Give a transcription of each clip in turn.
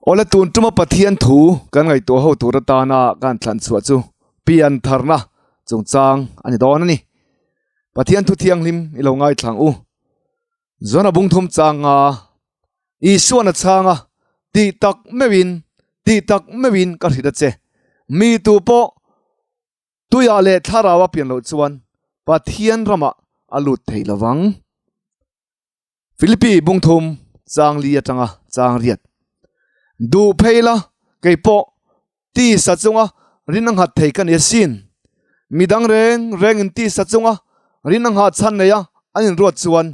Awle tun tuma Pathian thu kan ngaihtuah ho tur atana kan thlan chhuah chu pian tharna chungchang a ni dawn a ni. Pathian thu thianghlim i lo ngaithlang u. Zona bung thum changa Isuan a chhang a, Tih tak meuhin, tih tak meuhin ka hrilh a che. Mi tu pawh tuiah leh thlarau a pian loh chuan Pathian ramah a lut thei lo vang. Philippi bung thum chang li atanga chang riat. Duh phei la, kei pawh tisa chunga rin a nghat thei ka ni asin. Midang reng rengin tisa chunga rin a nghah chhan nei a an inruat chuan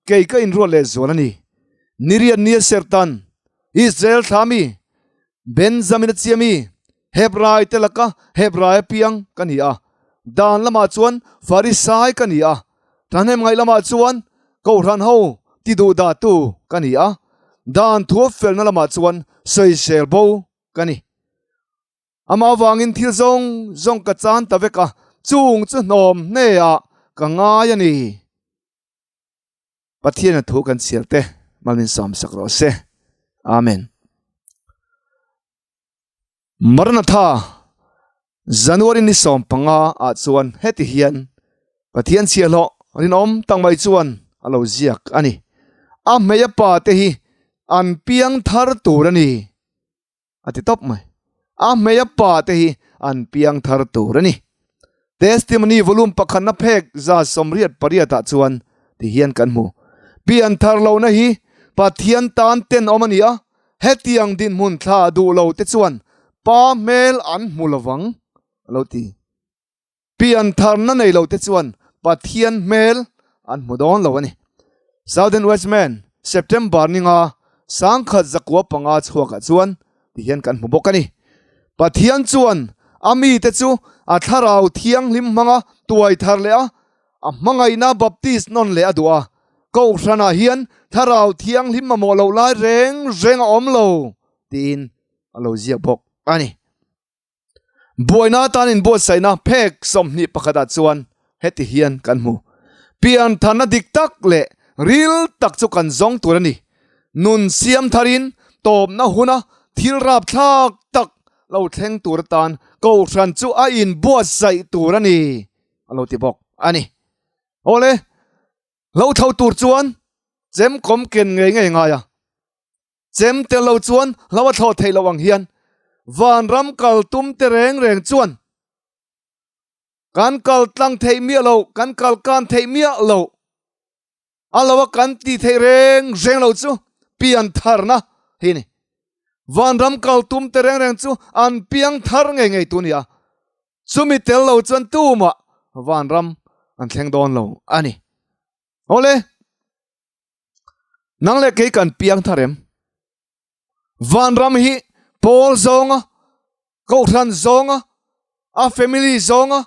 kei ka inruat leh zual a ni. Niriat nia Sertan, Israel thla mi, Benjamin a chia mi, Hebrai te laka Hebrai apiang ka ni a. Dan lamah chuan Farisai ka ni a, thahnem ngaih lamah chuan Kohhran ho ti duh dahtu ka ni a, dan thu felna lamah chuan sawisel bo ka ni. Amah avangin thil zawng zawng ka chan ta vek a, chung chu hnawm hneah ka ngai a ni. Pathian a thu kan chhiar te malmin sawm sak rawh se. Amen. Maranatha January ni 15 ah chuan heti hian Pathian chhiahhlawh rinawm tak mai chuan a lo ziak a ni. A hmei a pa te hi an piang thar tur a ni. A ti tawp mai. A hmei a pa te hi an piang thar tur a ni. Testimony volume pakhatna phek 188 ah chuan ti hian kan hmu. Pian thar lohna hi Pathian tan tenawm a ni a, hetiang dinhmun thla duh lo te chuan pa hmel an hmu lovang a lo ti. Pian tharna nei lo te chuan Pathian hmel an hmu dawn lo a ni. Southern Westman, September ninga 1905 chhuakah chuan ti hian kan hmu bawk a ni. Pathian chuan a mite chu a thlarau thianghlim hmanga tuai thar leh a, a hmangaihna baptist nawn leh a duh a. Kohhranah hian thlarau thianghlim mamawh loh lai reng reng a awm lo tiin a lo ziak bawk a ni. Buaina atan inbuatsaihna phek 21 ah chuan heti hian kan hmu. Pian tharna dik tak leh ril tak chu kan zawng tur a ni. Nun siam tharin tawpna huna thil rapthlak tak lo thleng tur atan Kohhran chu a inbuatsaih tur a ni a lo ti bawk a ni. Awle, lo tho tur chuan chem kawm ken ngei ngei ngai a. Chem tel lo chuan hlo a thlawh theih loh ang hian vanram kal tum te reng reng chuan kan kal tlang theih miah lo, kan kal kan theih miah lo, a lo a kan ti theih reng reng lo chu pian tharna hi ni. Vanram kal tum te reng reng chu an piang thar ngei ngei tu ni a, chumi tel lo chuan tumah vanram an thleng dawn lo a ni. Awle. Nang leh kei kan piang thar em? Vanram hi pawl zawnga, kohhran zawnga, a family zawnga,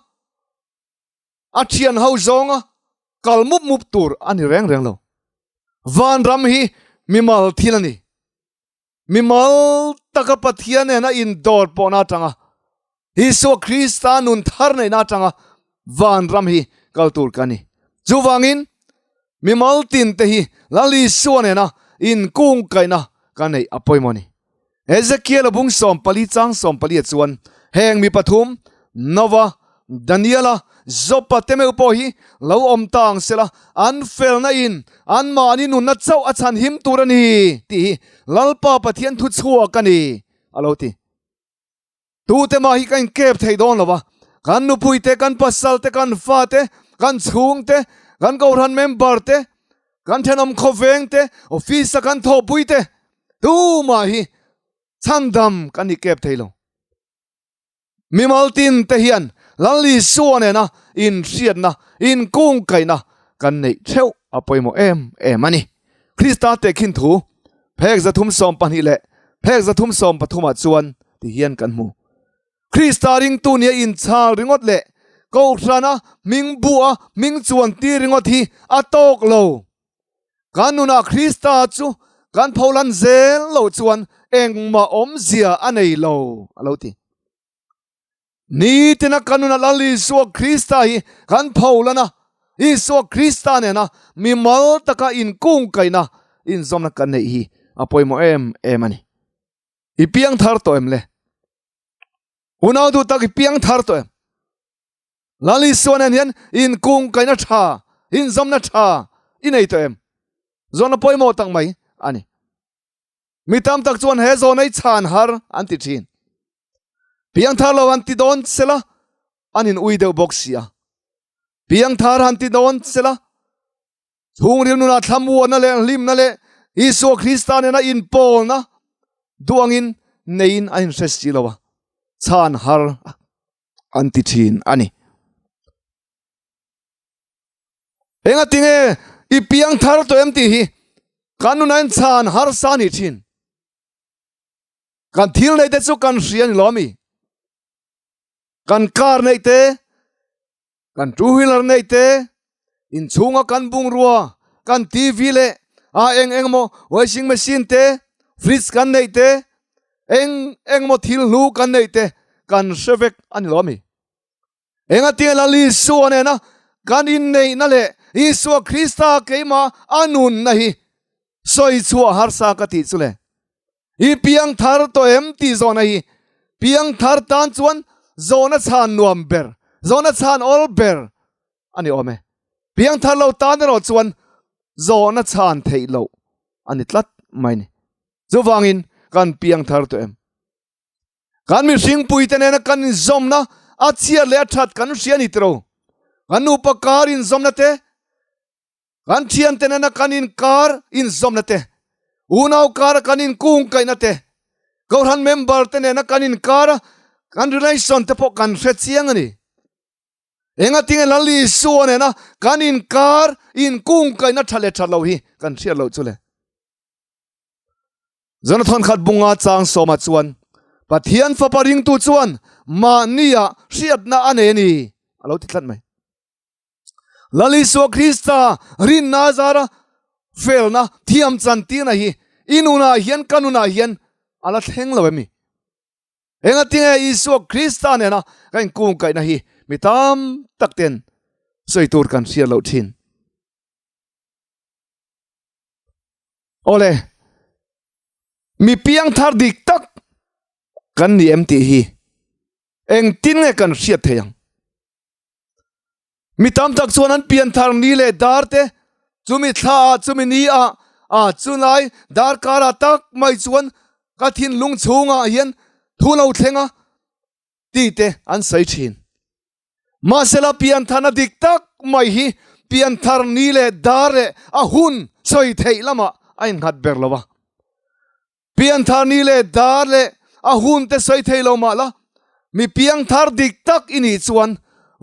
a thian ho zawnga kal mup mup tur a ni reng reng lo. Vanram hi mimal thil a ni. Mimal taka Pathian nena indawr pawhna atanga Isua Krista nun thar neihna atanga vanram hi kal tur ka ni. Chuvangin mimal tin te hi Lal Isua nena inkungkaihna ka neih a pawimawh a ni. Ezekiel a bung 14 chang 14 ah chuan heng mi pathum Nova, Daniela, Jopa te meuh pawh hi lo awm ta ang sela, an felna in anmahni nunna chauh a chhan him tur a ni tih hi Lalpa Pathian thu chhuak a ni a lo ti. Tute mah hi ka inkep thei dawn lo va, kan nupui te, kan pasal te, kan fa te, kan chhung te, kan kohhran member te, kan thenawm khawveng te, office a kan thawhpui te, tumah hi chhandam kan ikep thei lo. Mimal tin te hian Lal Isua nena inhriatna, inkungkaihna kan neih theuh a pawimawh em em a ni. Krista tehkhin thu phek 320 leh phek 313 ah chuan ti hian kan hmu. Krista ringtu nia inchhal ringawt leh Kohhrana hming buh a hming chuan tir ringawt hi a tawk lo. Kan nunah Krista chu kan pholan zel loh chuan engmah awmzia a nei lo, a lo ti. Nitina kan nunah Lal Isua Krista hi kan pholan a, Isua Krista nena mimal taka inkungkaihna inzawmna kan neih hi a pawimawh em em a ni. I piang thar tawh em le? Unau duh tak i piang thar tawh em? Lal Isua nen hian inkungkaihna tha, inzawmna tha i nei tawh em? Zawhna pawimawh tak mai a ni. Mi tam tak chuan he zawhna hi chhan har an ti thin. Piangthar lo han ti dawn sela an in ui deuh bawk si a. Piangthar han ti dawn sela chhungril nunah thlamuanna leh hlimna leh Isua Krista nena inpawlna duangin neiin an inhre si lo a, chhan har an ti thin a ni. Enga tinge i piangthar tawh em tih hi kan nunah hian chhan harsa a ni thin. Kan thil neih te chu kan hria ni lo ami? Kan car neih te, kan two wheeler neih te, inchhunga kan bungrua, kan TV leh a eng eng emaw washing machine te, fridge kan neih te, eng eng emaw thil hlu kan neih te kan hre vek a ni lo ami? Engatinge Lal Isua nena kan inneihna leh Isua Krista keimah a nunna hi sawi chhuah harsa ka tih chu le? I piang thar tawh em tih zawhna hi piang thar tan chuan zawhna chhan nuam ber, zawhna chhan awl ber a ni awm e. Piang thar lo tan erawh chuan zawhna chhan theih loh a ni tlat mai ni. Chuvangin kan piang thar tawh em? Kan mihringpuite nena kan inzawmna a chhiat leh a that kan hria ni tiro. Kan nupa kar inzawmna te, kan thiante nena kan inkar inzawmna te, unau kara kan inkungkaihna te, Kohhran member te nena kan inkara kan relation te pawh kan hre chiang a ni. Engatinge Lal Isua nena kan inkar inkungkaihna tha leh that lo hi kan hriat loh chu le. Jonathan khat bunga chang sawma chuan Pathian fapa ringtu chuan mahnia hriatna a nei a ni a lo ti tlat mai. Lal Isua Krista rinna zara felna thiam chantirna hi i nunah hian ka nunah hian a la thleng lo em ni? Engatinge Isua Krista nena ka inkungkaihna hi mi tam tak ten sawi tur kan hriat loh thin. Awle, mi piangthar dik tak kan ni em tih hi engtin nge kan hriat thei ang? Mi tam tak chuan an pianthar ni leh dar te chumi thla ah chumi ni ah a chulai darkar ah tak mai chuan ka thinlung chhungah hian thu lo thleng a tih te an sawi thin. Mahsela piantharna dik tak mai hi pianthar ni leh dar leh a hun sawi theih lamah a innghat ber lo a. Pianthar ni leh dar leh a hun te sawi thei lo mah la, mi piangthar dik tak i nih chuan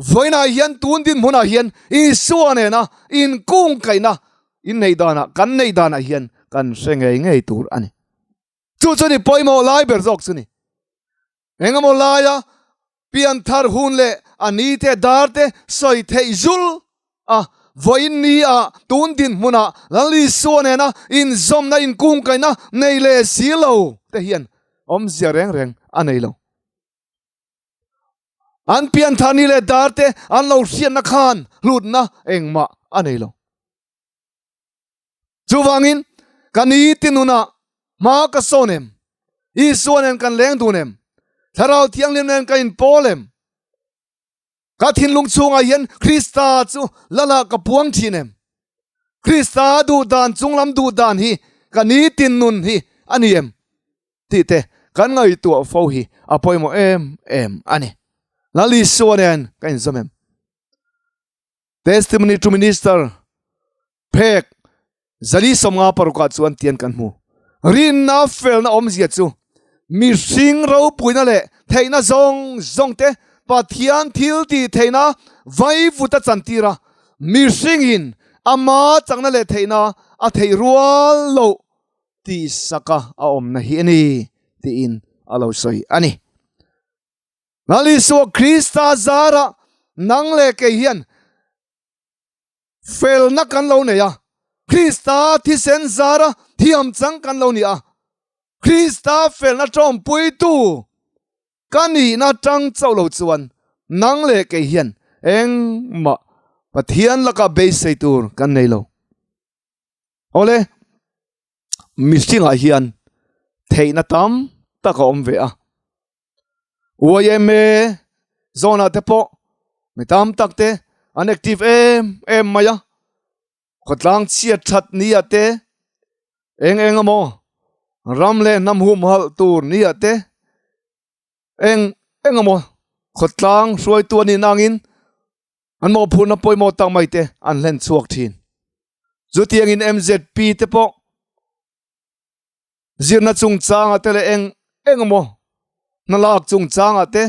vawiinah hian tun dinhmunah hian Isua nena inkungkaihna inneih danah kan neih danah hian kan hre ngei ngei tur a ni. Chu chu ni pawimawh lai ber zawk chu ni. Engemaw laia pianthar hun leh a ni te dar te sawi theih zul a, vawiin ni ah tun dinhmunah Lal Isua nena inzawmna inkungkaihna nei leh si lo te hian awmzia reng reng a nei lo. An pianthar ni leh dar te an lo hriatna khan hlutna engmah a nei lo. Chuvangin, ka ni ti nunah hma ka sawn em? Isua nen kan leng dun em? Thlarau Thianghlim nen ka inpawl em? Ka thinlung chhungah hian Krista chu Lala ka puang thin em? Krista duhdan chunglam duhdan hi ka nitin nun hi a ni em? Tih te kan ngaihtuah fo hi a pawimawh em em a ni. Lal Isua nen ka inzawm em? Testimony to Minister phek zali sawmnga parukah chuan tian kan hmu. Rinna felna awmzia chu mihring ropuina leh theihna zawng zawng te Pathian thil tih theihna vaivut a chantir a, mihringin ama chakna leh theihna a theih rual loh tihsaka a awmna hi a ni tiin a lo sawi a ni. Lal Isua Krista zara nang leh kei hian felna kan lo nei a, Krista thisen zara thiam chang kan lo ni a, Krista felna tawmpuitu ka nihna tang chauh lo chuan nang leh kei hian engmah Pathian laka beisei tur kan nei lo. Awle, mihringah hian theihna tam. tak a awm ve a. YMA zawnah te pawh mi tam tak te an active em em mai a, khawtlang chhiat that nia te eng eng emaw ram leh hnam humhalh tur nia te eng eng emaw khawtlang hruaitu a nih nangin an mawhphurhna pawimawh tak mai te an hlen chhuak thin. Chutiangin MZP te pawh Zirna chungchangah te leh eng eng emaw hna lak chungchangah te,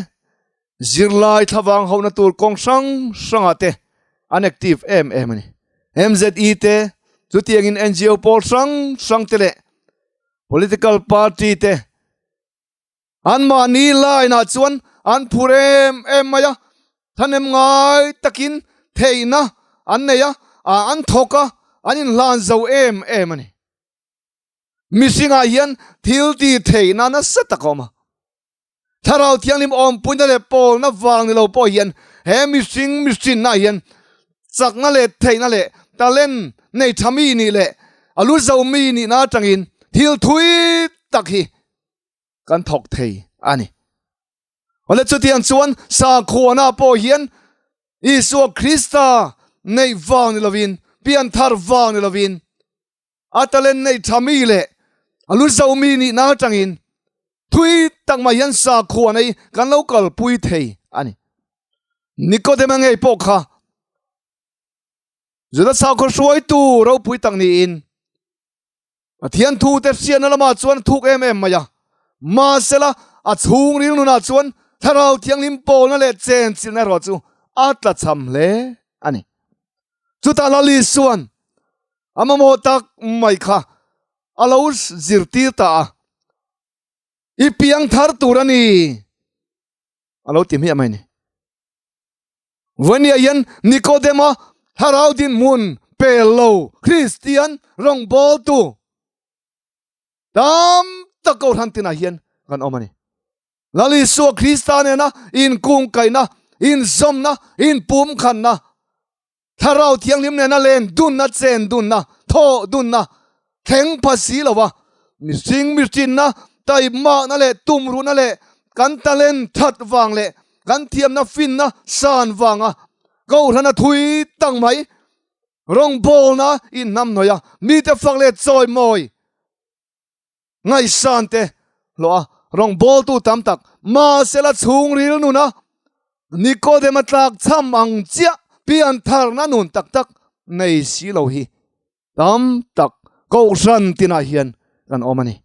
zirlai thlavang hauhna tur kawng hrang hrangah te an active em em a ni. MZE te, chutiangin NGO pawl hrang hrang te leh political party te anmahni line ah chuan an phur em em mai a, thahnem ngai takin theihna an nei a, an thawk a, an inhlan zo em em a ni. Mihringah hian thil ti theihna nasa tak a awm a. Thlarau Thianghlim awmpuina leh pawlna vang ni lo pawh hian he mihring mihrinna hian chakna leh theihna leh talent nei tha mi nih leh a lu zo mi nihna atangin thil thui tak hi kan thawk thei a ni. Awle chutiang chuan sakhuana pawh hian Isua Krista neih vang ni lovin, pianthar vang ni lovin, A talent nei tha mi leh a lu zo mi nihna atangin thui tak mai hian sakhua nei kan lo kalpui thei a ni. Nikodema ngei pawh kha Juda sakhaw hruaitu ropui tak niin Pathian thute hriatna lamah chuan a thuk em em mai a. Mahsela a chhungril nunah chuan Thlarau Thianghlim pawlna leh chenchilhna erawh chu a tlachham hle a ni. Chutah Lal Isua'n a mamawh tak mai kha a lo zirtir ta a, I piang thar tur a ni a lo ti hmiah mai a ni. Vawnia hian Nikodema thlarau dinhmun pel lo Kristian rawngbawltu tam tak Kohhran tinah hian kan awm a ni. Lal Isua Krista nena inkungkaihna, inzawmna, inpumkhanna, Thlarau Thianghlim nena len dunna, chen dunna, thawh dunna thleng pha si lo va, mihring mihrinna, taihmakna leh tumruhna leh kan talent that vang leh kan thiamna finna san vanga Kohhrana thui tak mai rawngbawlna inhnamhnawih a, mite fak leh chawimawi Ngaihsan te hlawh a rawngbawltu tam tak mahsela chhungril nuna Nikodema tlak chham ang chiah piantharna nun tak tak nei si lo hi tam tak Kohhran tinah hian kan awm a ni.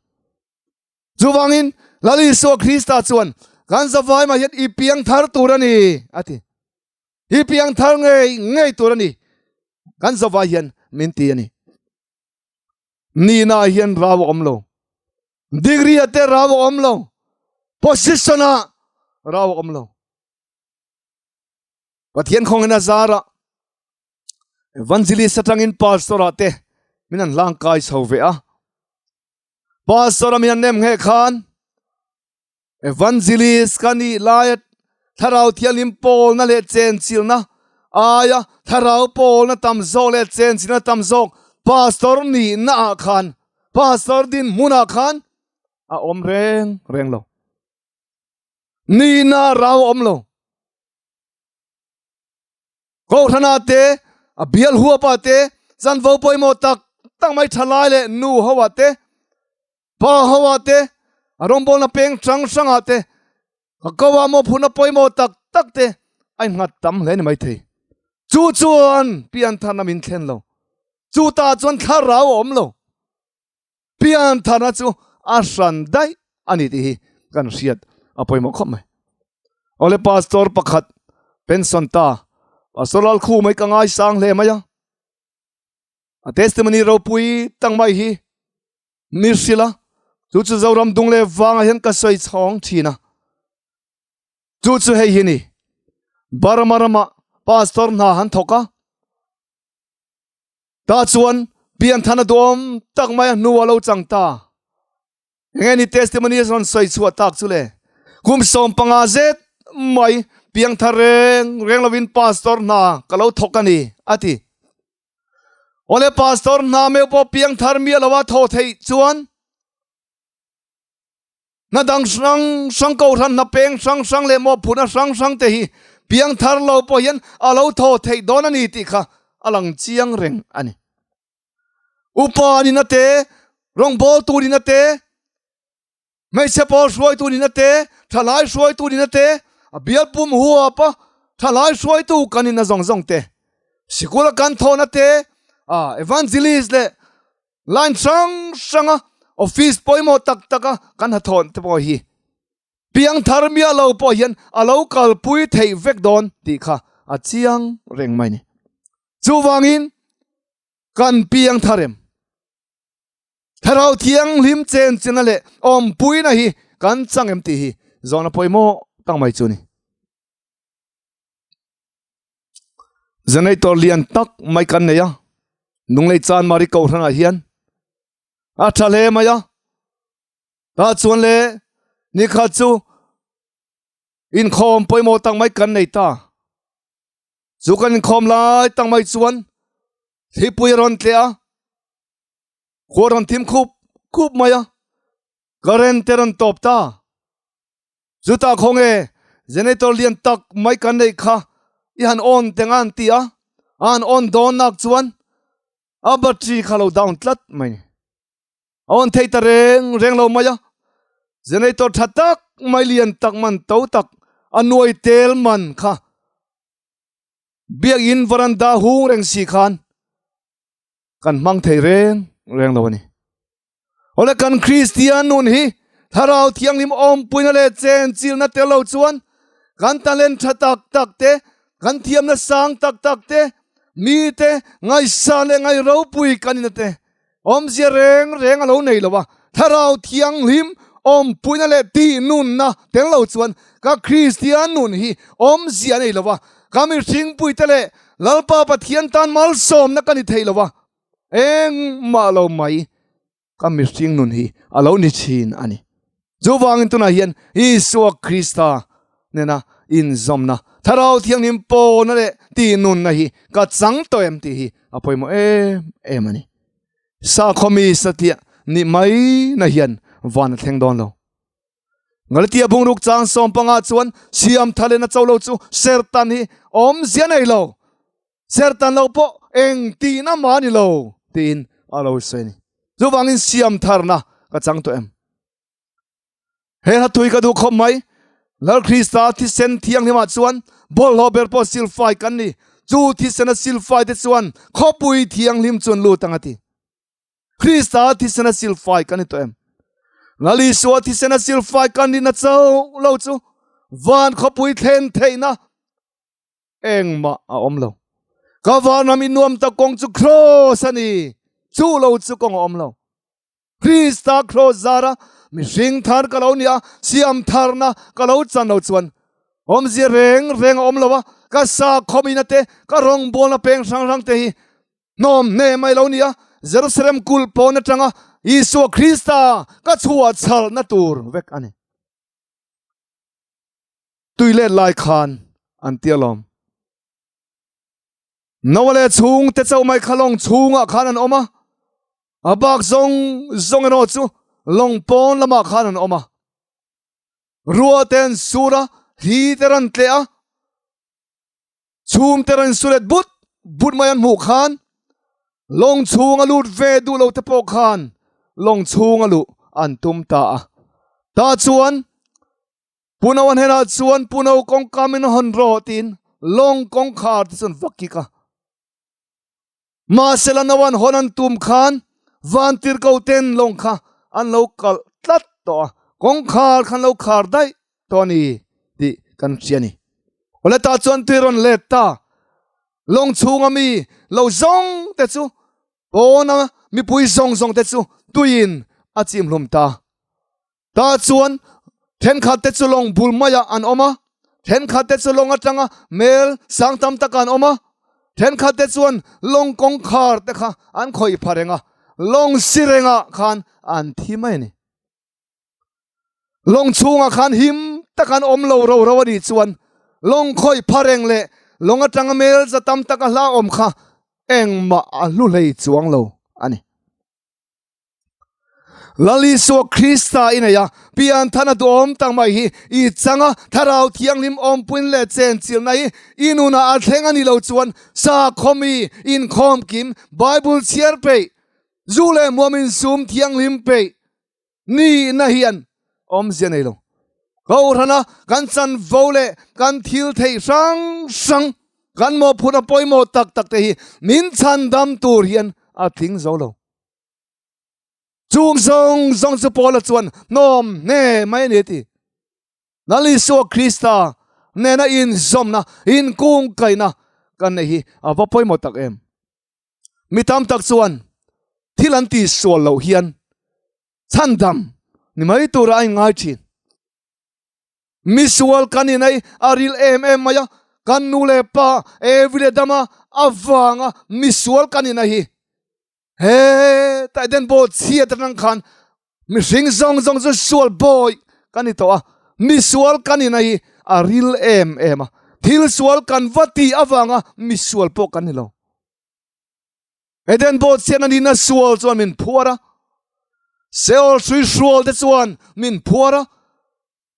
Chuvangin Lal Isua Krista chuan kan zavaimah hian i piangthar tur a ni a ti. I piangthar ngei ngei tur a ni kan zavai hian min ti a ni. Nina hian rau a awm lo. Degree a te rau a awm lo. Position a rau a awm lo. Pathian khawngin a zara evangelist atangin pastor ah te min an hlang kai chho ve a. Pastor a min an nem nge khan Evangelist ka nih laia Thlarau Thianghlim pawlna leh chenchilhna aia Thlarau pawlna tam zawk leh chenchilhna tam zawk Pastor nihna ah khan, Pastor dinhmunah khan a awm reng reng lo. Nihna rau a awm lo. Kohhrana te, a bial huapa te, chanvo pawimawh tak tak mai thalai leh nu ho ah te, pa ho ah te, a rawngbawlna peng hrang hrang ah te, ka ko ah mawhphurhna pawimawh tak tak te a innghat tam hle ni maithei. Chu chuan piantharna min thlen lo. Chu tah chuan thlarau a awm lo. Piantharna chu a hran daih a ni tih hi kan hriat a pawimawh khawp mai. Awle pastor pakhat pension ta Pastor Lalkhuma hi ka ngaisang hle mai a. A testimony ropui tak mai hi mi hrilh a, chu chu Zoram dung leh vangah hian ka sawi chhawng thin a. Chu chu hei hi ni, Burma ramah pastor hna han thawk a, Tah chuan pianthana duhawm tak mai a hnu a lo chang ta. Enge ni testimony a rawn sawi chhuah tak chu le? Kum 15 zet mai piangthar reng reng lovin pastor hna ka lo thawk a ni, a ti. Awle pastor hna meuh pawh piangthar miah lova thawh theih chuan. Hna dang hrang hrang kohhran hna peng hrang hrang leh mawhphurhna hrang hrang te hi piangthar lo pawh hian a lo thaw theih dawn a ni tih kha a lang chiang reng a ni. Upa nihna te, rawngbawltu nihna te, hmeichhe pawl hruaitu nihna te, thalai hruaitu nihna te, a bial pum huapa thalai hruaitu kan nihna zawng zawng te, sikula kan thawhna te, evangelist leh Line hrang hranga office pawimawh tak taka kan hnathawh te pawh hi piangthar miah lo pawh hian a lo kalpui theih vek dawn tih kha a chiang reng mai ni. Chuvangin kan piangthar em? Thlarau Thianghlim chenchilna leh awmpuina hi kan chang em tih hi zawhna pawimawh tak mai chu a ni. Generator lian tak mai kan nei a Lunglei Chanmari Kohhran ah hian a tha hle mai a tah chuan le nikhat chu inkhawm pawimawh tak mai kan nei ta chu kan inkhawm lai tak mai chuan thlipui a rawn tleh a khua rawn thim khup khup mai a current te rawn tawp ta. Chutah khawnge generator lian tak mai kan neih kha i han on teng a an ti a, a han on dawn nak chuan a battery kha lo down tlat mai ni. A on thei ta reng reng lo mai a, generator tha tak mai lian tak man to tak a nuai tel man kha biakin varanda hung reng si khan kan hmang thei reng reng lo a ni. Awle kan Kristian nun hi Thlarau Thianghlim awmpuina leh chenchilna tel lo chuan kan talent tha tak tak te, kan thiamna sang tak tak te, mite ngaihsan leh ngaih ropui kan inna te awmzia reng reng a lo nei lo a. Thlarau Thianghlim awmpuina leh tihnunna tel lo chuan ka Kristian nun hi awmzia a nei lo a, ka mihringpuite leh Lalpa Pathian tan malsawmna ka ni thei lo a. Engmah lo mai ka mihring nun hi a lo ni thin a ni. Chuvangin tunah hian Isua Krista nena inzawmna, Thlarau Thianghlim pawna leh tihnunna hi ka chang tawh em tih hi a pawimawh em em a ni. Sakhaw mi satliah nih mai na hian van a thleng dawn lo. Galatia bungruk chang 15 chuan siam thar lehna cho lo chu sertan hi awmzia nei lo. Sertan lo pawh eng tihna mah a ni lo tiin a lo sawi a ni. Chuvangin siam tharna ka chang tawh em? He hla thui ka duh khawp mai. Lal Krista thisen thianghlimah chuan bawlhhlawh ber pawh silfai kan ni. Chu thisena silfai te chuan khawpui thianghlim chu an lut ang a ti. Krista thisena silfai kan ni tawh em? Lal Isua thisena silfai kan nihna chauh lo chu van khawpui thlen theihna engmah a awm lo. Ka vanram i nuam tak kawng chu kraws a ni, chu lo chu kawng a awm lo. Krista kraws zara mihring thar ka lo ni a, siam tharna ka lo chan lo chuan awmzia reng reng a awm lo a, ka sakhawmina te, ka rawngbawlna peng hrang hrang te hi hnawm hne mai lo ni a, Jerusalem kulh pawn atanga Isua Krista ka chhuah chhalhna tur vek a ni. Tui let lai khan an ti alawm. Noah leh chhungte chauh mai kha lawng chhungah khan an awm a, a bak zawng zawng erawh chu lawng pawn lamah khan an awm a. Ruah te an sur a, hli te rawn tleh a, chhum te rawn su let but but mai an hmuh khan lawng chhunga lut ve duh lo te pawh khan lawng chhunga luh an tum ta a. Tah chuan Puno a hnenah chuan Puno kawngka min hawn rawh tiin lawng kawngkhar te chuan va kik a. Mahsela Noa'n hawn an tum khan vantirhko ten lawng kha an lo kalh tlat tawh a, kawngkhar kha an lo khar daih tawh a ni tih kan hria a ni. Awle tah chuan tui rawn let ta. Lawng chhunga mi lo zawng te chu pawna mipui zawng zawng te chu tuiin a chim hlum ta. Tah chuan thenkhat te chu lawng bul maiah an awm a, thenkhat te chu lawng atanga mel sang tam takah an awm a, thenkhat te chuan lawng kawngkhar te kha an khawih pha reng a, lawng si rengah khan an thi mai a ni. Lawng chhungah khan him taka an awm lo ro ro a nih chuan lawng khawih pha reng leh lawng atanga mel za tam taka hla awm kha engmah a hlu hlei chuang lo a ni. Lal Isua Krista i nei a, pianthana duhawm tak mai hi i chang a, Thlarau Thianghlim awmpuin leh chenchilhna hi i nunah a thleng a nih loh chuan sakhaw mi inkhawm kim, Bible chhiar peih, zu leh muam insum thianghlim peih nihna hian awmzia nei lo. Kohhrana kan chanvo leh kan thil theih hrang hrang, kan mawhphurhna pawimawh tak tak te hi min chhandam tur hian a tling zo lo. Chung zawng zawng chu Paula chuan hnawm hne mai a ni a ti. Lal Isua Krista nena inzawmna, inkungkaihna kan neih hi a va pawimawh tak em. Mi tam tak chuan thil an tihsual loh hian chhandam ni mai tura a inngai thin. Misual kan inei a ril em em mai a, kan nu leh pa Evi leh Adama avanga misual kan inei hi He Taiden baw chhiat atang khan mihring zawng zawng chu sual bawi kan ni tawh a, misual kan ina hi a ril em em a, thil sual kan va tih avanga misual pawh kan ni lo. Eden baw chhiat a nihna sual chuan min phuar a, Seol hrui hrual te chuan min phuar a,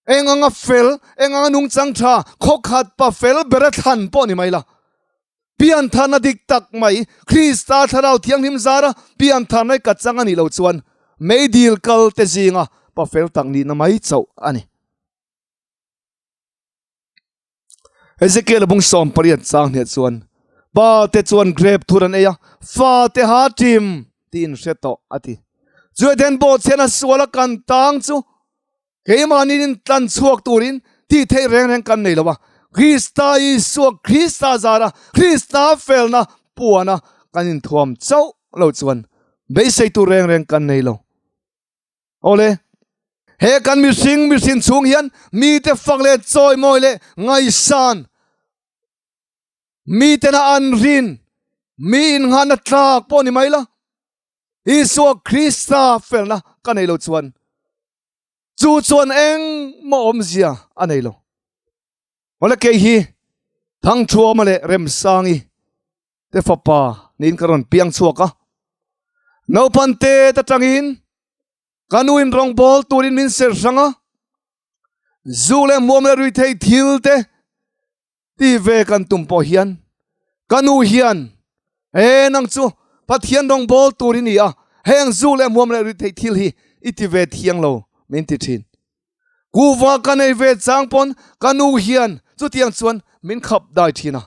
Eng anga fel, eng anga nungchang tha, khawkhat pa fel bera thlan pawh ni mai la. Piantharna dik tak mai, Krista Thlarau Thianghlim zara piantharna i ka chang a nih loh chuan meidil kal te zinga pa fel tak nihna mai chauh a ni. Ezekiel bung 18 chang hniah chuan, Pa te chuan grep thur an ei a, fa te ha ṭim tiin hre tawh a ti. Chu Eden bawhchhiatna suala kan tang chu Keimahni in tlan chhuak turin tih theih reng reng kan nei lo a, Krista Isua Krista zara Krista felna puana kan inthuam chauh lo chuan beisei tur reng reng kan nei lo. Awle, he kan mihring mihrin chhung hian mite fak leh chawimawi leh ngaihsan, mitena an rin, mi innghahna tlak pawh ni mai la, Isua Krista felna ka nei lo chuan Chu chuan engmah awmzia a nei lo. Awle kei hi Thangthuama leh Remsangi te fapa niin ka rawn piang chhuak a. Naupan te atangin ka nu in rawngbâwl turin min ser hrang a. Zu leh muam leh ruithei thil te Ti ve kan tum pawh hian ka nu hian he nang chu Pathian rawngbâwl tur i ni a, heng zu leh hmuam leh rit theih thil hi i ti ve thiang lo min ti thin. Kuhva ka nei ve chang pawn ka nu hian chutiang chuan min khap dai thin a.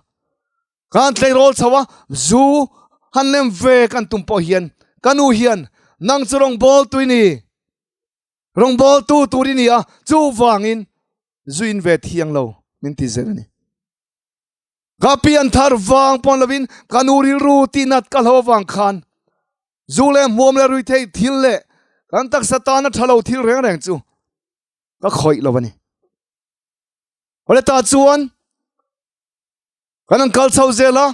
Kan tleirawl chho a, zu han lem ve kan tum pawh hian ka nu hian nang chu rawngbâwl tu i ni, Rawngbawltu tur i ni a, chuvangin zu in ve thiang lo min ti zel a ni. Ka pian thar vang pawn lovin ka nu rilru tihnat ka hlo avang khan zu leh hmuam leh ruithei thil leh kan taksa tana tha lo thil reng reng chu ka khawih lo a ni. Awle ta chuan kan an kal chho zel a,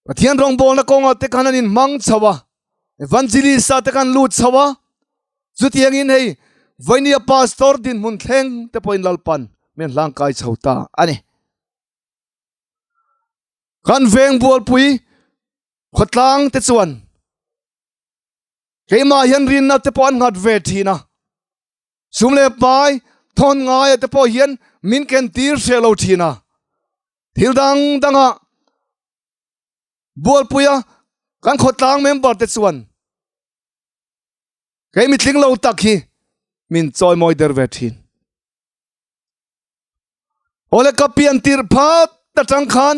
Pathian rawngbawlna kawngah te khan an inhmang chho a, evangelist ah te khan lut chho a, chutiangin hei Vainia pastor dinhmun thleng te pawhin Lalpan min hlangkai chho ta a ni. Kan veng bualpui khawtlang te chuan keimah hian rinna te pawh an nghat ve thin a, sum leh pai thawn ngaia te pawh hian min ken tir hreh lo thin a, Thil dang dangah bualpuia kan khawtlang member te chuan kei mitling lo tak hi min chawimawi der ve thin. Awle ka pian tirh phat atang khan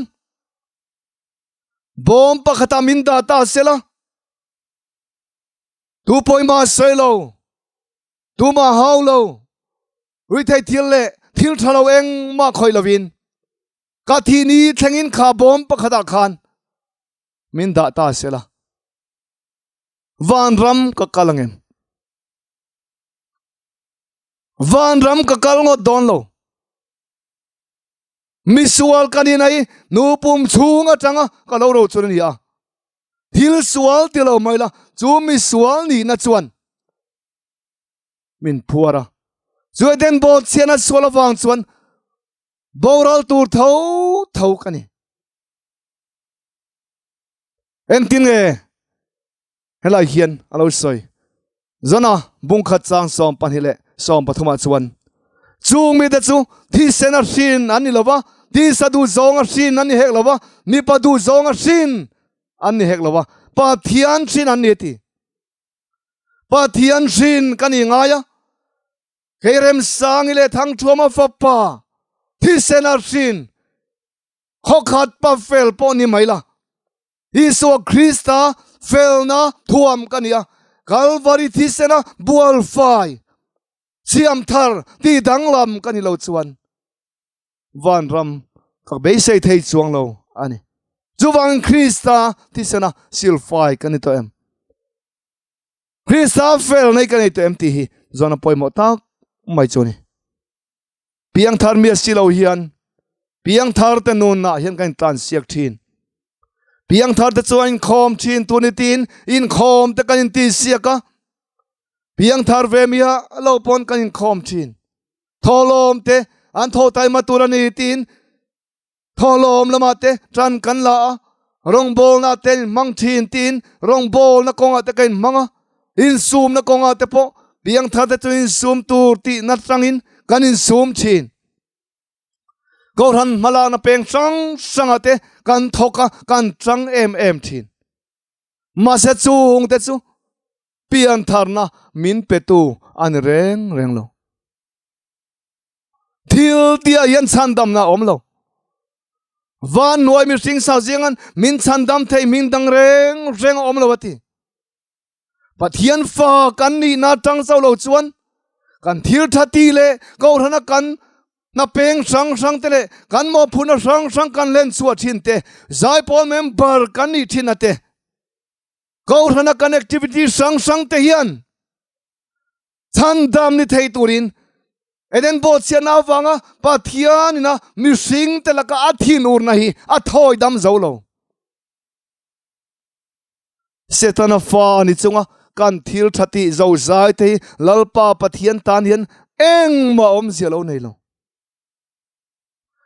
bawm pakhatah min dah ta sela tu pawimah sawi lo tumah hau lo Ruithei thil leh thil tha lo engmah khawih lovin ka thih ni thlengin kha bawm pakhatah khan min dah ta sela vanram ka kal angem vanram ka kal ngawt dawn lo misual ka ni nai nu pum chhung atanga ka lo ro chun a ni a thil sual ti lo mai la chu misual nihna chuan min phuar a. Chu Eden bawt chhiatna sual avang chuan boral tur tho tho ka ni. Engtin nge helai hian a lo sawi? Zana bungkhat chang 12 leh 13 ah chuan chung mite chu thisen a hrin an ni lo va, tisa duh zawng a hrin an ni hek lo va, mipa duh zawng a hrin an ni hek lo va, Pathian hrin an ni a ti. Pathian hrin ka ni ngai a, kei Remsangi leh Thangthuama fapa thisen a hrin khawkhat pa fel pawh ni mai la. Isua Krista felna thuam ka ni a, Kalvari thisena bualfai siam thar tih danglam ka ni lo chuan vanram ka beisei thei chuang lo a ni. Chuvangin Krista thisena silfai ka ni tawh em? Krista felna hi ka nei tawh em tih hi zawn a pawimawh tak mai chu a ni. Piangthar mi a si lo hian piangthar te nunah hian kan intlan siak thin. Piangthar te chuan inkhawm thin tur ni tiin inkhawm te kan inti siak a. Piangthar ve mi a lo pawn kan inkhawm thin. Thawhlawm te an tho taima tur a ni tiin Thawhlawm lamah te tan kan la a, rawngbawlna te inhmang thin tiin rawngbawlna kawngah te ka inhmang a, insumna kawngah te pawh piangthar te chu insum tur tihna tangin kan insum thin. Kohhran hmalakna peng hrang hrangah te kan thawk a, kan tang em em thin. Mahse chung te chu piantharna min petu a ni reng reng lo. Thil tia hian chhandamna a awm lo. Van nuai mihring sa zingan min chhandam thei hming dang reng reng a awm lo a ti. Pathian fa kan nihna tang chauh lo chuan kan thil tha ti leh kohhrana kan hna peng hrang hrang te leh kan mawhphurhna hrang hrang kan hlen chhuah thin te, zaipawl member kan nih thin a te, kohhrana kan activity hrang hrang te hian Chhandam ni thei turin Eden bawhchhiatna avanga Pathianina mihringte laka a thinurna hi a thawi dam zo lo. Setana fa ni chunga kan thil tha tih zo zai te hi Lalpa Pathian tan hian engmah awmzia lo nei lo.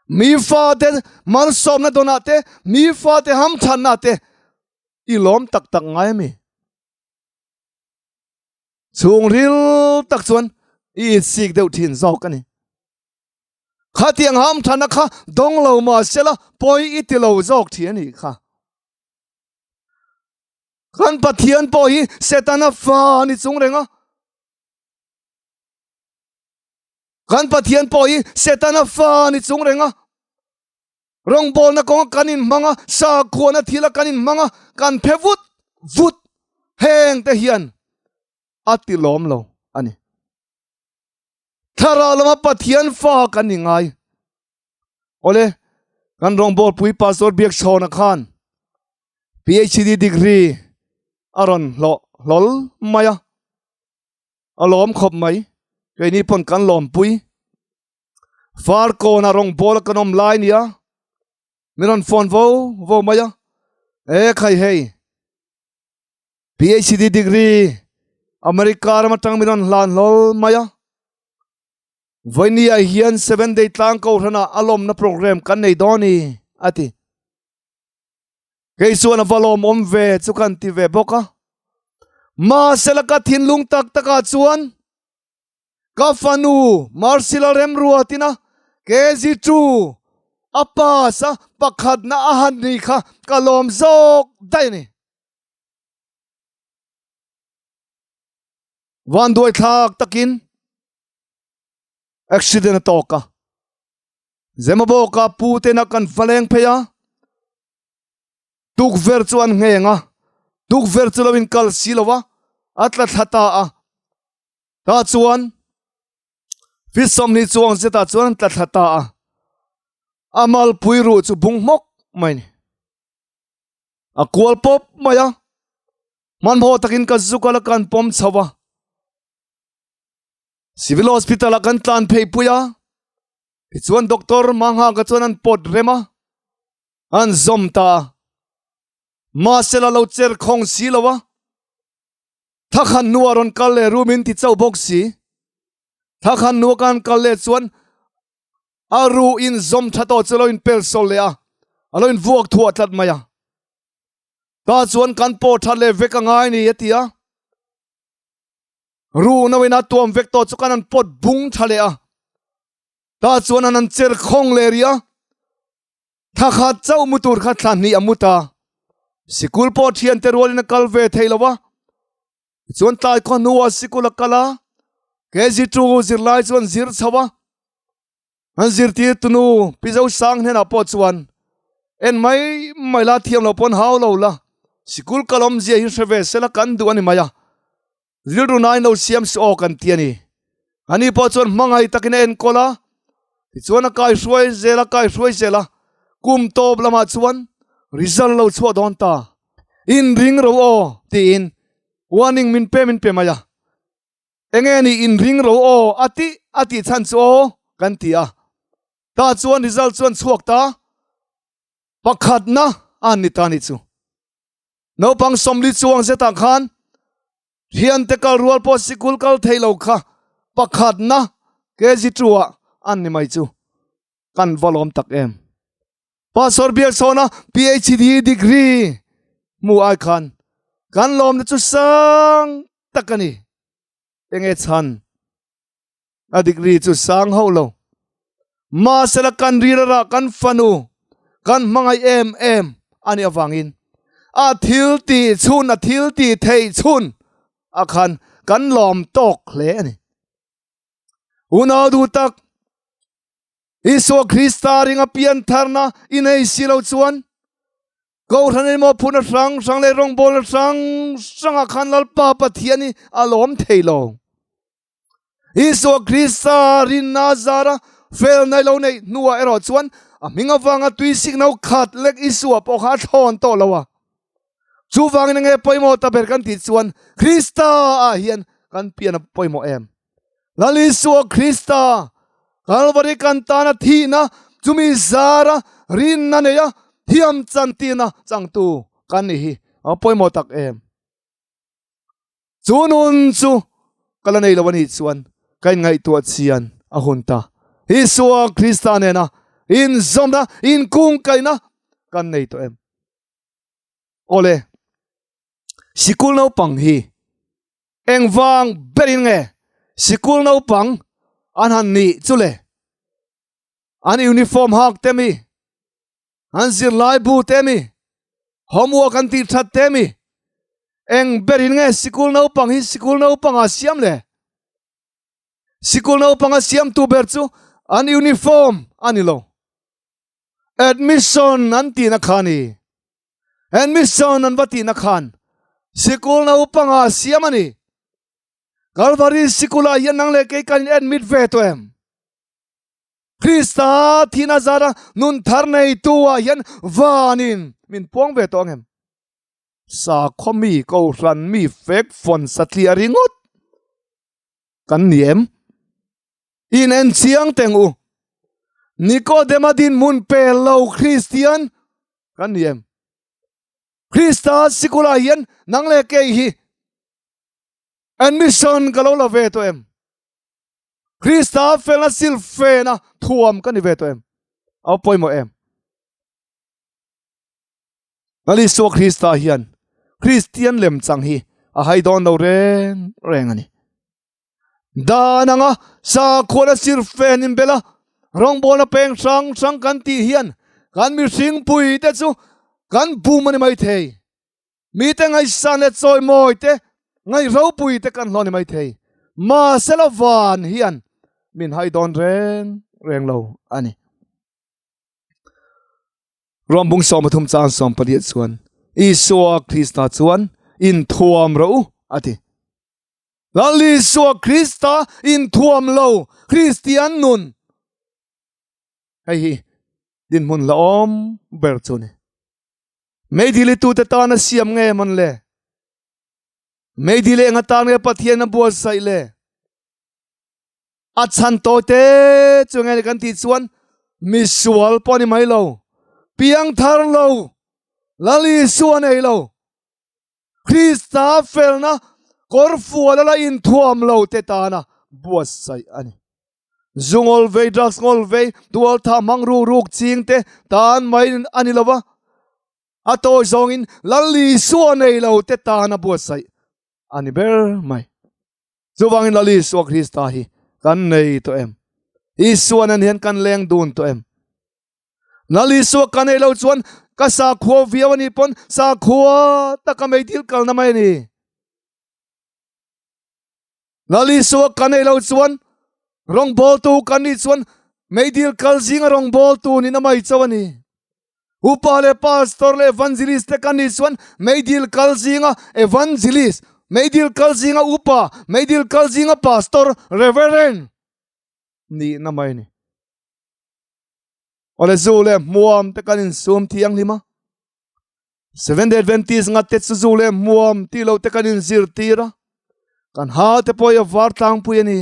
Mi fate malsawmna dawnah te, mi fate hamthanna te i lawm tak tak ngai a mi? Chhungril tak chuan i insik deuh thin zawk a ni. Khatiang hamthana kha dawng lo mah sela pawi i ti lo zawk thin a nih kha. Kan Pathian pawh hi Setana fa a ni chung reng a. Kan Pathian pawh hi Setana fa a ni chung reng a. Rawngbawlna kawnga kan inhmang a, sakhuana thila kan inhmang a, kan phe vut vut heng te hian a ti lawm lo a ni. Thlarau lama Pathian fa kan ni ngai. Awle, kan rawngbawlpui Pastor Biakchhawna khan PhD degree a rawn hlawh hlawl mai a, a lawm khawp mai. Keini pawn kan lawmpui. Farkawn a rawngbawla kan awm lai nia min rawn phone vo vo mai a e khai hei PhD degree America ram atang min rawn hlan hlawl mai a vawinia hian seven day tlang kohhrana a lawmna program kan nei dawn ni a ti kei chuan a va lawmawm ve chu kan ti ve bawk a mahsela ka thinlung tak takah chuan Ka fanu Marcela Remruatina KG 2 a pass a pakhatna a han ni kha ka lawm zawk daih a ni. Vanduai thlak takin accident a tawk a. Zemabawka pu tena kan va leng phei a, tukverh chu an ngheng a, tukverh chu lo inkal si lo a, a tla thla ta a. Tah chuan feet 20 chuang zetah chuan an tla thla ta a, a malpui ruh chu bung hmawk mai a ni. A kual pawp mai a, hmanhmawh takin ka zuk a la kan pawm chho a, Civil Hospital ah kan tlan phei pui a, tichuan Doctor Manghaka chuan an pawt rem a, an zawm ta a, mahse la lo cher khawng si lo a. Thakhan hnua rawn kal leh ru min ti chauh bawk si. Thakhan hnua kan kal leh chuan a ru in zawm tha tawh chu a lo in pel sawl leh a, a lo in vuak thuah tlat mai a. Tah chuan kan pawh that leh vek a ngai ni a ti a. Ruhno in a tuam vek tawh chu kan han pawt bung tha leh a, tah chuan an han cher khawng leh rih a, thla khat chauh mu tur kha thla hnih a mu ta. Sikul pawh thiante rualin a kal ve thei lo a, tichuan tlai khaw hnuah sikul a kal a, KG2 zirlai chuan zir chho a, An zirtirtu nu Pi Zosang hnenah pawh chuan, En mai mai la, thiam lo pawn hau lo la, sikul kal awmzia hi hre ve sela kan duh a ni mai a, rilru nain lo siam si aw kan ti a ni. Ani pawh chuan hmangaih takin a enkawl a, tichuan a kaihruai zel a kaihruai zel a, kum tawp lamah chuan result lo chhuah dawn ta, inring ro aw tiin warning min pe min pe mai a. Enge ni inring ro aw a tih a tih chhan chu aw kan ti a. Tah chuan result chuan chhuak ta pakhatna a ni ta ni chu. Naupang sawmli chuang zetah khan thiante kal rual pawh sikul kal thei lo kha pakhatna KG two ah an ni mai chu. Kan va lawm tak em. Pastor Biaksawna PhD degree hmu ai khan kan lawmna chu sang tak a ni. Enge chhan? A degree chu sang hauh lo. Mahsela kan rilrah kan fanu kan hmangaih em em a nih avangin a thil tih chhun a thil tih theih chhun a khan kan lawm tawk hle a ni. Unau duh tak Isua Krista ringa piantharna i nei si lo chuan Kohhran emaw phuna hrang hrang leh rawngbawlna hrang hrangah khan Lalpa Pathian hi a lawm thei lo. Isua Krista rinna zara felna i lo neih hnuah erawh chuan a hming avanga tui sikno khat lek Isua pawh kha a thlawn tawh lo a. Chuvangin enge pawimawh ta ber kan tih chuan Krista ah hian kan pian a pawimawh em? Lal Isua Krista, Kalvari kan tana thihna, chumi zara rinna neia thiam chantina changtu kan ni hi a pawimawh tak em. Chu nun chu ka la nei lo a nih chuan ka inngaihtuah chian a hun ta. Isua Krista nena inzawmna, inkungkaihna kan nei tawh em? Awle, sikul naupang hi Engvang berin nge sikul naupang an han nih chu le? An uniform hak te mi? An zirlai bu te mi? Homework an tih that te mi? Eng berin nge sikul naupang hi sikul naupang ah siam le? Sikul naupang a siamtu ber chu an uniform a ni lo. Admission an tihna kha a ni. Admission an va tihna khan sikul naupanga siam a ni. Kalvari sikulah hian nang leh kei kan in admit ve tawh em? Krista thihna zara nun thar neitu ah hian vanin min puang ve tawh ang em? Sakhaw mi, kohhran mi, fek fawn satliah ringawt kan ni em? In en chiang teng u. Nikodema dinhmun pel lo Kristian kan ni em? Krista sikulah hian nang leh kei hi admission ka lo la ve tawh em? Krista felna silfena thuam ka ni ve tawh em? A pawimawh em? Lal Isua Krista hian Kristian lemchang hi a hai dawn lo reng reng a ni. Dan anga sakhuana sir fen inbel a, rawngbawlna peng hrang hrang kan tih hian kan mihring pui te chu kan bum a ni mai thei. Mite ngaihsan leh chawimawi te, ngaih ropui te kan hlawh a ni mai thei. Mahsela van hian min hai dawn reng reng lo a ni. Ruambung 33 chang 14 chuan Isua Krista chuan inthuam rawh u a ti. Lal Isua Krista inthuam lo Kristian nun hei hi dinhmun hlauhawm ber chu ni. Meidilitute tana siam nge man le? Meidil eng atan nge Pathian a buatsaih le? A chhan tawi te chu nge ni kan tih chuan misual pawh ni mai lo, piangthar lo, Lal Isua nei lo, Krista felna kawr fual a la inthuam lo te tana buatsaih a ni. Zu ngawl vei, drugs ngawl vei, tual tha hmang ruk ruk ching te tan mai a ni lo va, a tawi zawngin Lal Isua nei lo te tana buatsaih a ni ber mai. Chuvangin Lal Isua Krista hi kan nei tawh em? Isua nen hian kan leng dun tawh em? Lal Isua ka nei lo chuan ka sakhua viau a nih pawn sakhua taka meidil kalna mai a ni. Lal Isua ka nei lo chuan rawngbawltu kan nih chuan meidil kal zinga rawngbawltu nihna mai chauh a ni. Upa leh pastor leh evangelist te kan nih chuan meidil kal zinga evangelist, meidil kal zinga upa, meidil kal zinga pastor, reverend nihna mai a ni. Awle zu leh hmuam te kan insum thianghlim a. Seventh Day Adventist ngat te chu zu leh hmuam tih loh te kan inzirtir a. Kan ha te pawh hi a var tlangpui a ni.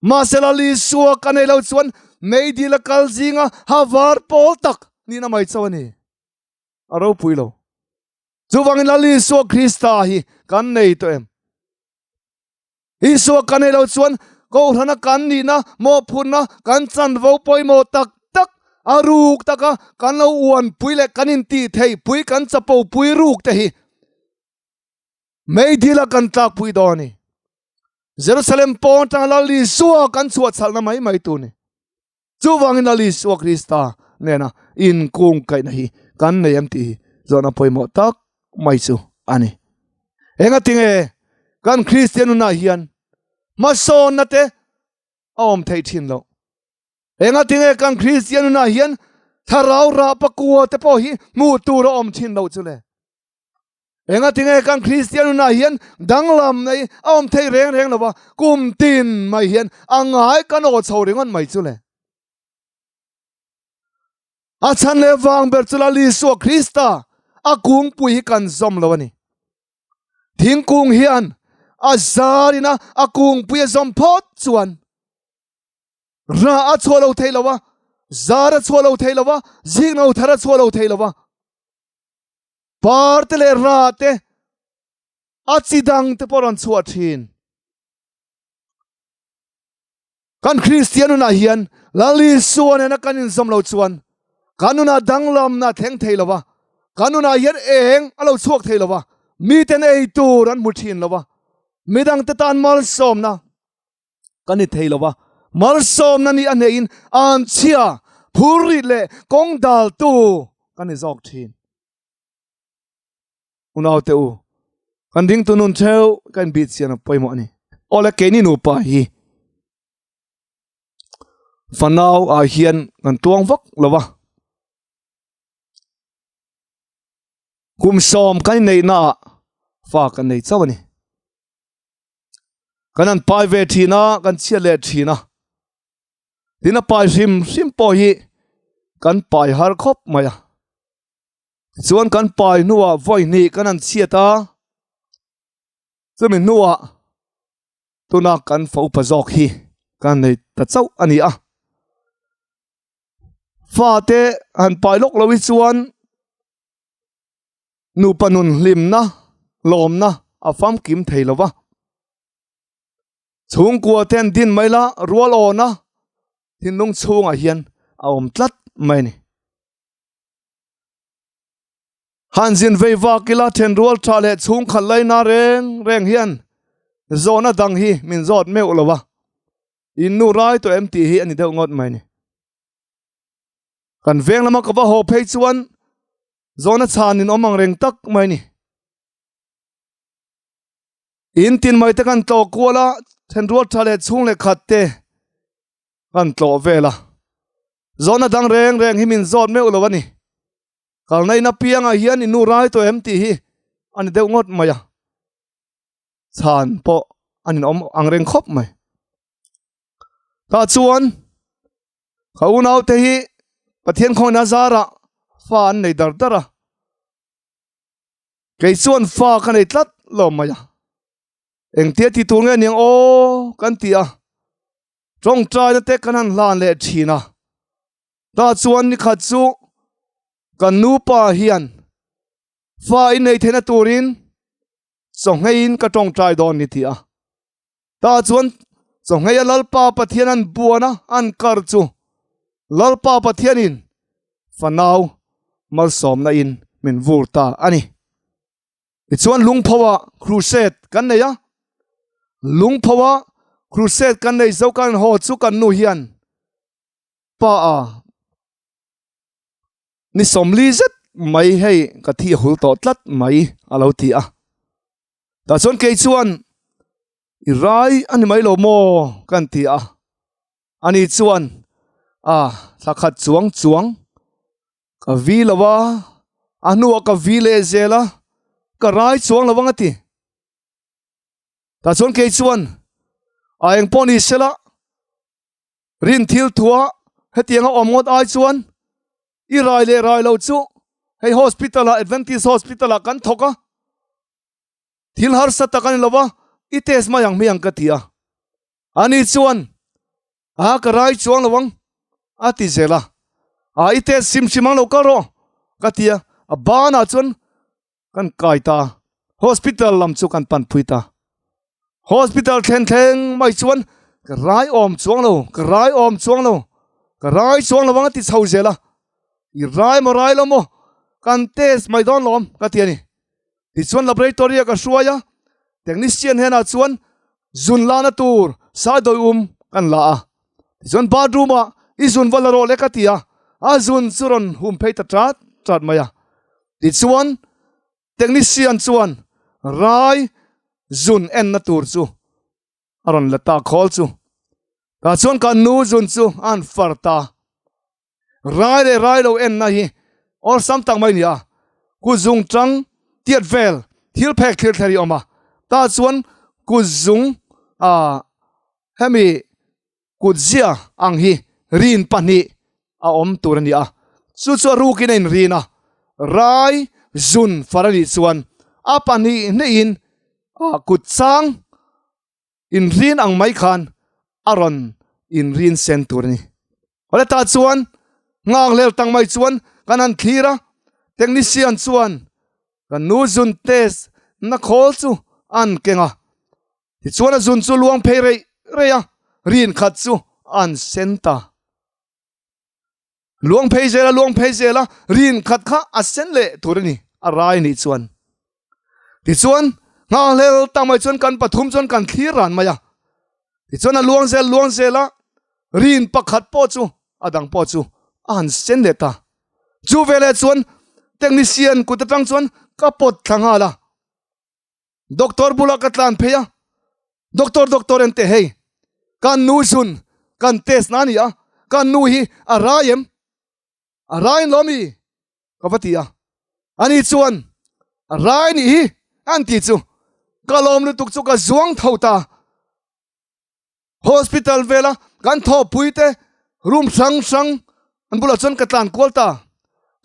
Mahse Lal Isua ka nei lo chuan meidil a kal zinga ha var pawl tak nihna mai chauh a ni. A ropui lo. Chuvangin Lal Isua Krista hi kan nei tawh em? Isua ka nei lo chuan Kohhrana kan nihna mawhphurhna kan chanvo pawimawh tak tak a ruk taka kan lo uanpui leh kan intih theih pui kan chapo pui ruk te hi meidila kan tlakpui dawn a ni. Jerusalem pawn atanga Lal Isua kan chhuah chhalhna mai mai tur ni. Chuvangin Lal Isua Krista nena inkungkaihna hi kan nei em tih hi zawhna pawimawh tak mai chu a ni. Engatinge kan Kristian nunah hian hmasawnna te a awm theih thin loh? Engatinge kan Kristian nunah hian thlarau rah pakua te pawh hi hmuh tur a awm thin loh chu le? Engatinge kan Kristian nunah hian danglam nei a awm thei reng reng lova, kum tin mai hian a ngai kan aw chho ringawt mai chu le. A chhan leh vang ber chu Lal Isua Krista a kungpui hi kan zawm lo a ni. Thingkung hian a zarina a kungpui a zawm phawt chuan rah a chhuah lo thei lo a, zar a chhuah lo thei lo a, zikno thar a chhuah lo thei lo a. Par te leh rah te a chi dang te pawh rawn chhuah thin. Kan Kristian nunah hian Lal Isua nena kan inzawm lo chuan kan nunah danglamna a thleng thei lo va, kan nunah hian eng a lo chhuak thei lo va, miten ei tur an hmu thin lo va, midangte tan malsawmna kan ni thei lo va, malsawmna ni a hneihin anchhia, phurrit leh kawng daltu kan ni zawk thin. Unaute u, kan dingtu nun theuh ka inbih chian a pawimawh a ni. Awle keini nupa hi fanau ah hian kan tuang vak lo va, kum sawm kan inneihna ah fa kan nei chauh a ni. Kan han pai ve thin a, kan chhiat leh thin a. Tin a pai hrim hrim pawh hi kan pai har khawp mai a. Chuan kan pai hnuah vawi hnih kan han chhiat a, chumi hnuah tuna kan fa upa zawk hi kan nei ta chauh a ni a. Fate han pai lawk lo hi chuan nupa nun hlimna, lawmna a famkim thei lo va. Chhungkua te an din mai la, rual awna thinlung chhungah hian a awm tlat mai a ni. Han zin vei vak ila thenrual tha leh chhungkhat laina reng reng hian zawhna dang hi min zawt meuh lo a, in nu rai tawh em tih hi a ni deuh ngawt mai a ni. Kan veng lama ka va haw phei chuan zawhna chhan in awm ang reng tak mai a ni. In tin mai te kan tlawh kual a, thenrual tha leh chhung leh khat te kan tlawh vel a. Zawhna dang reng reng hi min zawt meuh lo a ni. Kalna in apiangah hian i nu rai tawh em tih hi a ni deuh ngawt mai a. Chhan pawh a ninawm ang reng khawp mai. Tah chuan ka unaute hi Pathian khawngin a zarah fa an nei dar dar a. Kei chuan fa ka nei tlat lo mai a. Engtia ti tur nge niang aw kan ti a. Tawngtaina te kan han hlan leh thin a. Tah chuan nikhat chu kan nupa hian fa i nei theihna turin chawhngeiin ka tawngtai dawn ni ti a. Tah chuan chawhngei a Lalpa Pathian an buan a, an kar chu Lalpa Pathianin fanau malsawmna in min vur ta a ni. Tichuan lungpho ah crusade kan nei a. Lungpho a crusade kan nei zo kan haw chu kan nu hian pa a ni 40 zet mai hei ka thi a hul tawh tlat mai a lo ti a. Tah chuan kei chuan i rai a ni mai lo maw kan ti a. Ani chuan a thla khat chuang chuang ka vi lo a, a hnuah ka vi leh zel a, ka rai chuang lo ang a ti. Tah chuan kei chuan a eng pawh ni sela rin thil thua hetianga awm ngawt ai chuan i rai leh rai lo chu hei hospital ah Adventist hospital ah kan thawk a thil harsa tak a ni lo va i test mai ang hmiang ka ti a ani chuan a ka rai chuang lo ang a ti zel a a i test sim sim ang lo kal rawh ka ti a a banah chuan Kan kai ta. Hospital lam chu kan pan phui ta. Hospital thlen thleng mai chuan ka rai awm chuang lo, ka rai awm chuang lo, ka rai chuang lo ang a ti chho zel a. I rai maw rai lo maw kan test mai dawn lawm ka ti a ni. Tichuan laboratory a ka hruai a, technician henah chuan zun lana tur saidawi um kan la a. Tichuan bathroom ah i zun va la rawh le ka ti a, a zun chu rawn hum phei ta chat chat mai a. Tichuan technician chuan rai zun enna tur chu a rawn la ta khawl chu. Tah chuan kan nu zun chu a han far ta. Rai leh rai lo enna hi awlsam tak mai a ni a, kut zung tang tiat vel thil phek thlir thler hi a awm a, tah chuan kut zung ah hemi kut zia ang hi rin pahnih a awm tur a ni a, chu chu a rukin a inrin a, rai zun far a nih chuan a pahnih hnihin ah kut chang inrin ang mai khan a rawn inrin sen tur a ni. Awle tah chuan nghak hlel tang mai chuan kan han thlir a, technician chuan kan nu zun test na khawl chu an keng a, tichuan a zun chu luang phei reih reih a, rin khat chu an sen ta. Luang phei zel a, luang phei zel a, rin khat kha a sen leh tur a ni, a rai nih chuan. Tichuan, nghakhlel tak mai chuan kan pathum chuan kan thlir ran mai a. Tichuan a luang zel luang zel a, rin pakhat pawh chu a dang pawh chu a han sen leh ta. Chu veleh chuan technician kut atang chuan ka pawt thla nghal a. Doctor bulah ka tlan phei a, Doctor, doctor en teh hei, kan nu zun kan test na a ni a, kan nu hi a rai em? A rai in lo mi? Ka va ti a, ani chuan a rai nih hi an ti chu ka lawm lutuk chu ka zuang tho ta. Hospital vela kan thawhpui te room hrang hrang an bulah chuan ka tlan kual ta,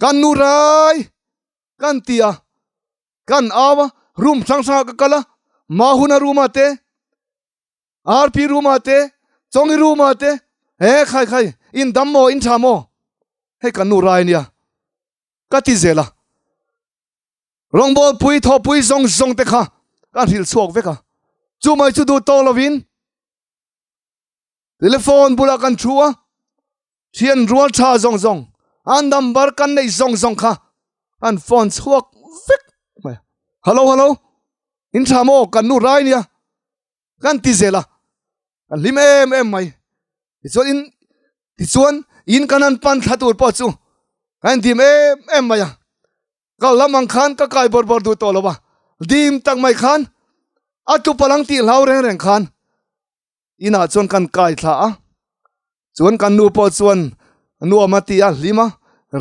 kan nu rai kan ti a. Kan au a, room hrang hrangah ka kal a, Mahuna room ah te, RP room ah te, Chawngi room ah te, he khai khai, in dam maw, in tha maw? Hei kan nu rai ania, ka ti zel a. Rawngbawlpui, thawhpui zawng zawng te kha ka hrilh chhuak vek a, chu mai chu duh tawk lovin Telephone bulah kan thu a, thian rual tha zawng zawng, a number kan neih zawng zawng kha an phone chhuak vek mai. Hello hello, in tha maw kan nu rai nia kan ti zel a, kan hlim em em mai. Tichuan in tichuan in kan han pan thla tur pawh chu kan indim em em mai a. Ka lam ang khan ka kai bawr bawr duh tawh lo a, dim tak mai khan a tlu palang tih hlau reng reng khan Inah chuan kan kai thla a, chuan kan nu pawh chuan nuam a ti a, hlim a,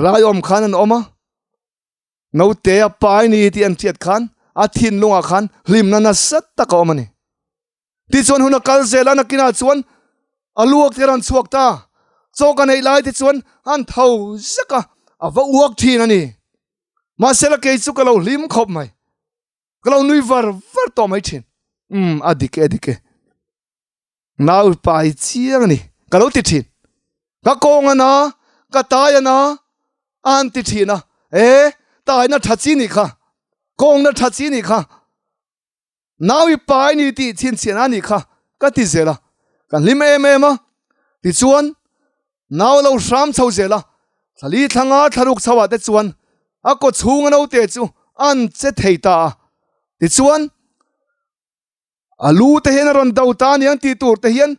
rai awm khan an awm a, naute a pai ni tih an hriat khan a thinlungah khan hlimna nasa tak a awm a ni. Tichuan hun a kal zel a, nakinah chuan a luak te rawn chhuak ta, chaw ka neih lai te chuan an tho zek a, a va uak thin a ni. Mahsela kei chu ka lo hlim khawp mai. Ka lo nui var var tawh mai thin. Umm a dik e a dik e. Nau pai chiang a ni ka lo ti thin. Ka kawng a na, ka tai a na a han ti thin a. E taina tha chi nih kha, kawngna tha chi nih kha. Nau i pai ni tih chhinchhiah a nih kha ka ti zel a. Ka hlim em em a. Tichuan Nau lo hram chho zel a, thlali thlanga thlaruk chho ah te chuan a kaw chhunga naute chu an che thei ta a. Tichuan, A lu te hian a rawn do ta aniang tih tur te hian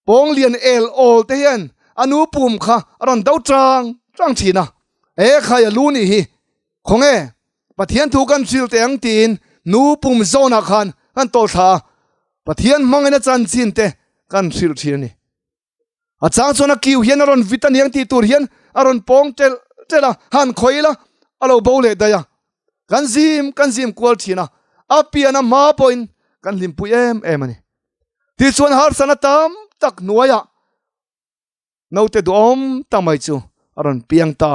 pawng lian el awl te hian a nu pum kha a rawn do chang chang thin a. E khai a lu nih hi khawnge Pathian thu kan hril teh ang tiin nu pum zawnah khan kan tawlh thla a, Pathian hmangin a chanchin te kan hrilh thin a ni. A chang chuan a kiu hian a rawn vit aniang tih tur hian a rawn pawng ṭelh ṭelh a, han khawih ila a lo bo leh daih a. Kan zim kan zim kual thin a, a pian a hma pawhin kan hlimpui em em a ni. Tichuan harsatna tam tak hnuaiah naute duhawm tak mai chu a rawn piang ta.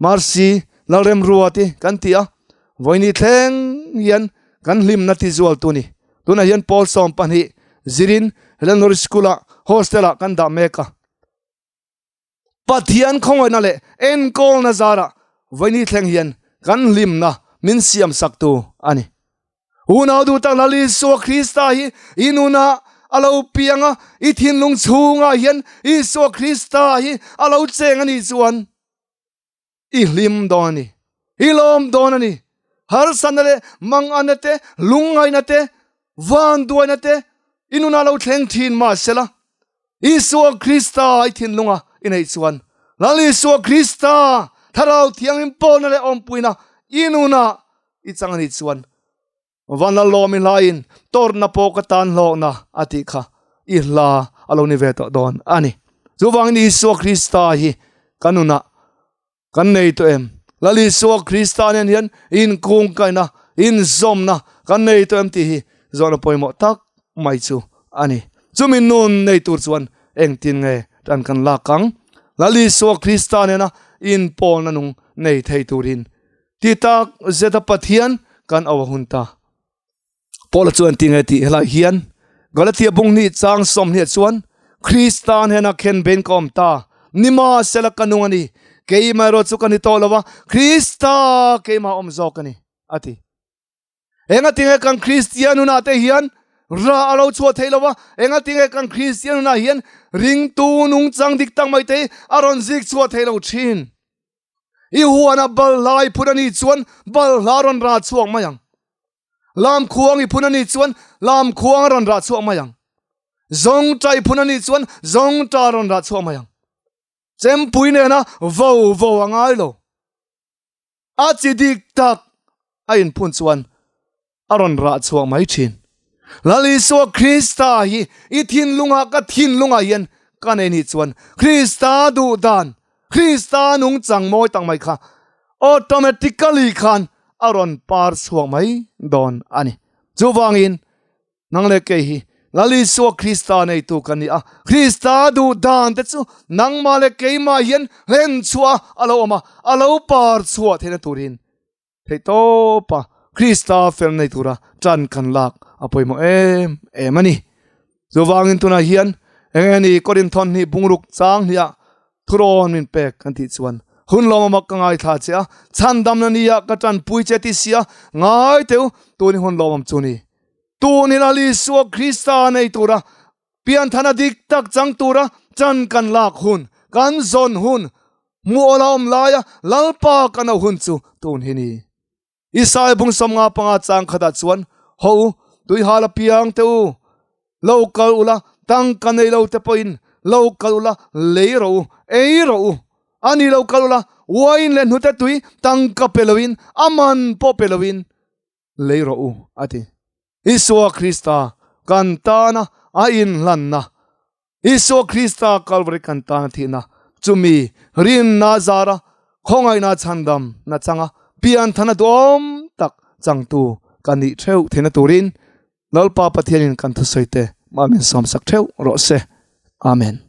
Mercy Lalremruati kan ti a, vawiini thleng hian kan hlimna ti zual tu ni. Tunah hian pawl 12 zirin Eleanor School ah hostel ah kan dah mek a. Pathian khawngaihna leh enkawlna zarah vawiini thleng hian kan hlimna min siam sak tu a ni. Unau duh tak Lal Isua Krista hi i nunah a lo piang a, i thinlung chhungah hian Isua Krista hi a lo cheng a nih chuan i hlim dawn a ni, i lawm dawn a ni. Harsatna leh manganna te, lungngaihna te, vanduaina te i nunah lo thleng thin mahsela, Isua Krista i thinlunga i neih chuan Lal Isua Krista Thlarau Thianghlim pawlna leh awmpuina i nunah i chang a nih chuan Van Lalawm i hlaiin tawrhna pawh ka tan hlawkna a tih kha i hla a lo ni ve tawh dawn a ni. Chuvangin Isua Krista hi ka nunah kan nei tawh em? Lal Isua Krista nen hian inkungkaina, inzawmna kan nei tawh em tih hi zawhna pawimawh tak mai chu a ni. Chumi nun nei tur chuan engtin nge tan kan lak ang? Lal Isua Krista nena inpawlna nung nei thei turin ti tak zeta Pathian kan au a hun ta. Paula chuan ti nge tih helai hian Galatia bung hnih chang 20 chuan Krista hnena khen ben ka awm ta nimahsela ka nung a ni keimah erawh chu ka ni tawh lo va Krista keimah awm zawk a ni a ti. Enga tinge kan Kristian nunah te hian ra a lo chhuah theih lo va enga tinge kan Kristian nunah hian ringtu nungchang dik tak mai te hi a rawn zik chhuah theih lo thin. I huana balhla i phun a nih chuan balhla rawn rah chhuak mai ang. Lamkhuang i phun a nih chuan lamkhuang a rawn rah chhuak mai ang. Zawngṭa i phun a nih chuan zawngṭa a rawn rah chhuak mai ang. Chempui nena vo vo a ngai lo. A chi dik tak a inphun chuan a rawn rah chhuak mai thin. Lal Isua Krista hi i thinlungah ka thinlungah hian ka nei nih chuan Krista duh dan, Krista nungchang mawi tak mai kha automatically khan a rawn par chhuak mai dawn a ni. Chuvangin nang leh kei hi Lal Isua Krista neitu ka ni a, Krista duh dan te chu nangmah leh keimah hian hlen chhuah a lo awm a, a lo par chhuah theihna turin Theih tawp a, Krista fel nei tura tan kan lak a pawimawh em em a ni. Chuvangin tunah hian eng nge ni Korinthon hnih bungruk chang hniah thurawn min pek kan tih chuan hun lawmawm a ka ngaithla che a, chhandamna nia ka tanpui che tih sia ngai teu tun hi hun lawmawm chu ni. Tun hi Lal Isua Krista nei tura Pianthana dik tak chang tura chan kan lak hun, kan zawn hun, hmuh awl a awm laia Lalpa kan auh hun chu tun hi ni. Isai bung 55 chang khatah chuan, Haw u, tuihal a piang teh u, lo kal ula, tangka nei lo te pawhin lo kal ula, lei rawh u, ei rawh u. A ni lo kal ula, wine leh hnute tui tangka pe loin, a man pawh pe loin lei rawh u, a ti. Isua Krista kan tana a inhlanna, Isua Krista Kalvari kan tana thihna, chumi rinna zara khawngaihna chhandam na changa pianthana duhawm tak changtu ka nih theuh theihna turin Lalpa Pathianin kan thusawi te mah min sawmsak theuh rawh se. Amen.